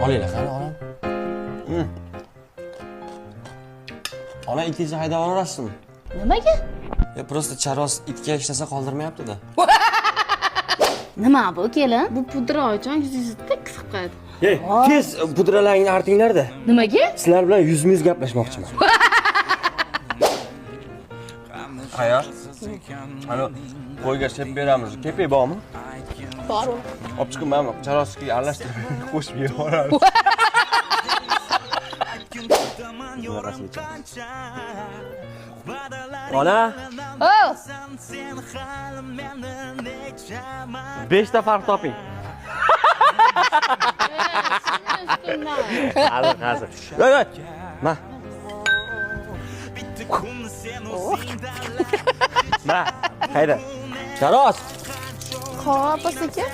Olinglar, qani, onam. Ona, itingizni haydab yuborasizmi? Nimaga? Ya просто charos itga hech narsa qoldirmayapti-da. Nima bu, kelin? Bu pudra, oyijon, yuzingizni tekis qilib qo'yadi. Ey, tez pudralaringni artinglarda. Nimaga? Sizlar bilan yuzma-yuz gaplashmoqchiman. Aya. Ana qo'yga shep beramiz. Kepak bormi? Bor. Olib chiqib, mana charosga aralashtirib qo'shib yuboramiz. Ona, O! 5 ta farq toping. Hazil, hazil. Voy, voy. Ma. Ma, qayda? Charos. Hop, aka.